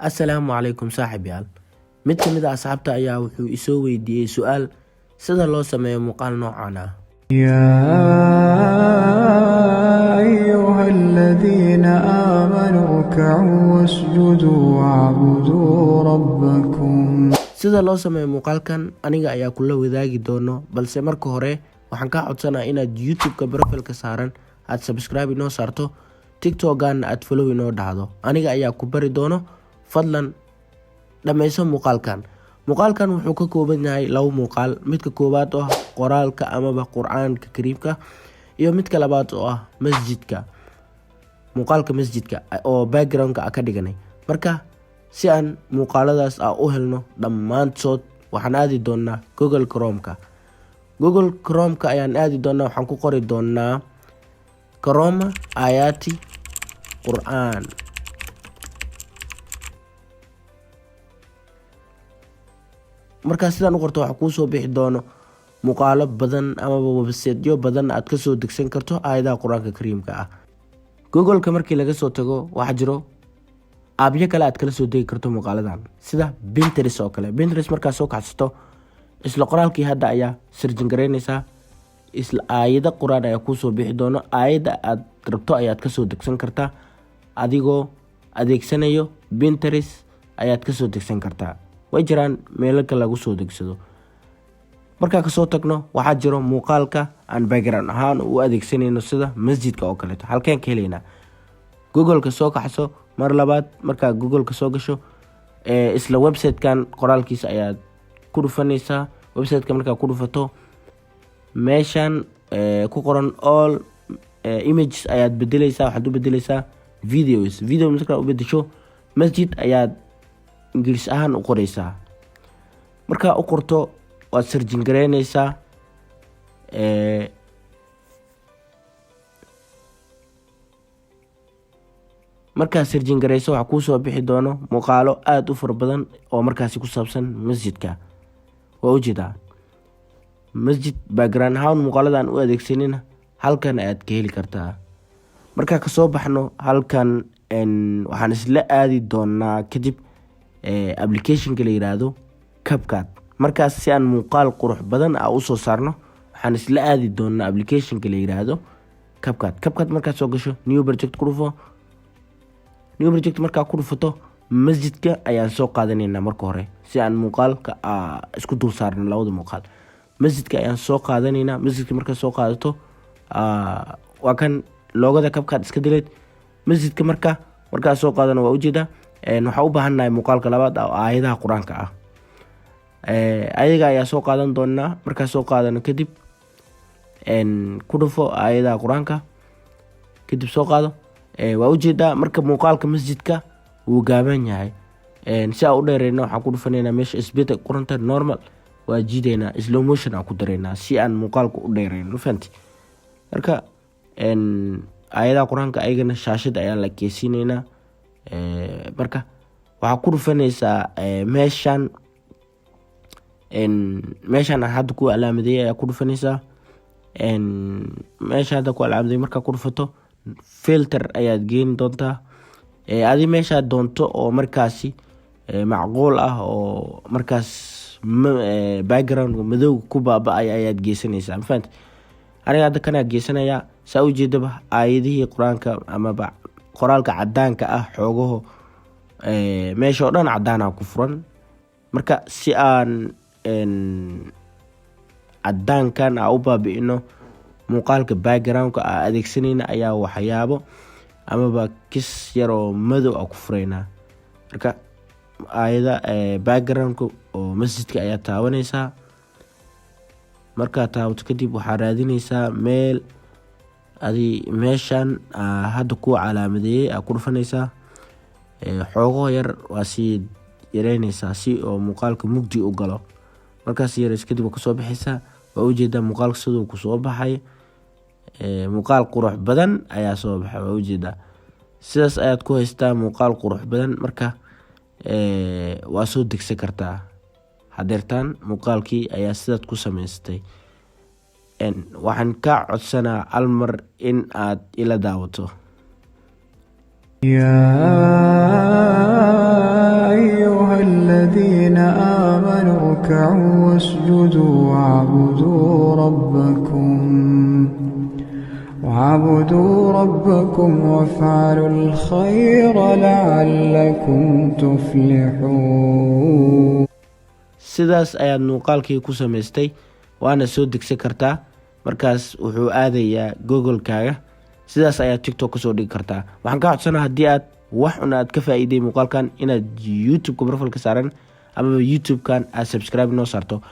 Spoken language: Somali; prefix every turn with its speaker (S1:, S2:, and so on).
S1: Assalaamu calaykum saaxiibyaal. Mid ka mid ah asxaabta ayaa wuxuu isoo weydiiyey su-aal sida loo sameeyo muuqaal noocan ah.
S2: يا أيها الذين آمنوا اركعوا واسجدوا واعبدوا ربكم.
S1: Sida loo sameeyo muuqaalkan aniga ayaa kula wadaagi doono, balse marka hore waxaan kaa codsanaa inaad YouTube-ka profile-ka saaran aad subscribe inoo saarto, TikTok-ana aad follow inoo dhahdo. Aniga ayaa ku bari doono. Fadlan dhammayso muuqaalkan. Muuqaalkan wuxuu ka kooban yahay laba muuqaal: midka koowaad oo ah qoraalka amaba Qur-aanka Kariimka iyo midka labaad oo ah masjidka, muuqaalka masjidka oo background-ka a ka dhiganay. Marka si aan muuqaaladaas a u helno dhammaantood, waxaan aadi doonaa Google Chrome-ka. Google Chrome-ka ayaan aadi doonaa. Waxaan ku qori doonaa Chroma Ayati Qur-aan. Markaa sidaan u qorto, waxaa kuusoo bixi doono muuqaalo badan amaba websiteyo badan aad kasoo degsan karto aayadaha Qur-aanka Kariimka ah. Google-ka markii laga soo tago, waxaa jiro app-yo kale aad kala soo degi karto muuqaaladan, sida Pinterest oo kale. Pinterest markaad soo kacsato, isla qoraalkii hadda ayaa searching garaynaysaa, isla aayado qur-aan ayaa kuusoo bixi doono. Aayadda aad rabto ayaad kasoo degsan kartaa adigoo adeegsanayo Pinterest ayaad kasoo degsan kartaa. Way jiraan meelo kale lagu soo degsado. Markaa kasoo tagno, waxaa jiro muuqaalka aan background ahaan u adeegsanayno, sida masjidka oo kaleeto. Halkeen ka helaynaa? Google-ka soo kaxso mar labaad. Markaa Google-ka soo gasho, isla website-kan qoraalkiisa ayaad ku dhufanaysaa. Website-ka markaa ku dhufato, meeshan ku qoran all images ayaad bedeleysaa. Waxaad u bedeleysaa videos. Video markaa u bedesho, masjid ayaad Ingiriis ahaan u qoreysaa. Markaa u qorto, waad searching gareyneysaa. Markaad searching gareyso, waxaa kuusoo bixi doono muuqaalo aada u fara badan oo markaasi ku saabsan masjidka. Waa ujeedaa masjid background ahaan muuqaaladan u adeegsanina, halkan ayaad ka heli kartaa. Markaa kasoo baxno halkan, waxaan isla aadi doonaa kadib applicationka la yiraahdo CapCut. Markaas si aan muuqaal qurux badan a usoo saarno, waxaan isla aadi doonaa applicationka la yiraahdo CapCut. CapCut markaad soo gasho, new project ku dhufo. New project markaa ku dhufato, masjidka ayaan soo qaadanaynaa marka hore si aan muuqaalka isku dul saarno. Labada muuqaal masjidka ayaan soo qaadanaynaa. Masjidka markaad soo qaadato, waa kan logo-da CapCut iska dileed. Masjidka markaa soo qaadano, waa ujeedaa. Waxaa u baahannahay muuqaalka labaad oo aayadaha Qur-aanka ah. Ayaga ayaa soo qaadan doonaa. Markaa soo qaadano kadib, ku dhufo aayadaha Qur-aanka, kadib soo qaado. Waa ujeedaa, marka muuqaalka masjidka wuu gaaban yahay. Si aan u dheereyno, waxaan ku dhufanaynaa meesha speed qoranta, normal waa jiideynaa, slow motion aan ku dareynaa si aan muuqaalka u dheereyno. Fahanti? Marka aayadaha Qur-aanka ayagana shaashada ayaa la ekeysiineynaa. Marka waxaa ku dhufanaysaa meeshan aan hadda ku calaamadeeyay ayaa ku dhufanaysaa. Meesha hadda ku calaamadeeyay markaa ku dhufato, filter ayaad geeni doontaa. Adi meeshaad doonto oo markaasi macquul ah oo markaas background madowga ku baaba-ay ayaad geysanaysaa. Mafahant? Aniga hadda kanaa geysanayaa. Saa ujeedaba, aayadihii Qur-aanka amaba qoraalka cadaanka ah, xoogaho meesha oo dhan cadaana ku furan. Marka si aan cadaankan a u baabi'ino, muuqaalka backgroundka a adeegsanayna ayaa waxyaabo amaba kis yaroo madow a ku fureynaa. Marka aayada backgroundka oo masjidka ayaa taabanaysaa. Markaa taabato kadib, waxaa raadineysaa meel adi meeshan hadda ku calaamadeeyey aa ku dhufanaysaa. Xoogaho yar waa sii yareyneysaa si oo muuqaalka mugdi u galo. Markaas yareys kadib, waa kasoo baxaysaa. Waa ujeedaa muuqaalka siduu kusoo baxay. Muuqaal qurux badan ayaa soo baxay, waa ujeedaa. Sidaas ayaad ku haystaa muuqaal qurux badan. Marka waa soo degsan kartaa hadeertaan. Muuqaalkii ayaa sidaad ku sameystay. Waxaan kaa codsanaa almar in aad ila daawato.
S2: يا واركعوا واسجدوا واعبدوا ربكم وافعلوا الخير لعلكم تفلحون.
S1: Sidaas ayaad muuqaalkii ku samaystay, waana soo degsan kartaa. Markaas wuxuu aadayaa Google-kaaga. Sidaas ayaad TikTok kasoo dhigi kartaa. Waxaan kaa codsanaa, haddii aad wax un aad ka faa-iiday muuqaalkan, inaad YouTube-ka profile-ka saaran amaba YouTube-kan aad subscribe noo saarto.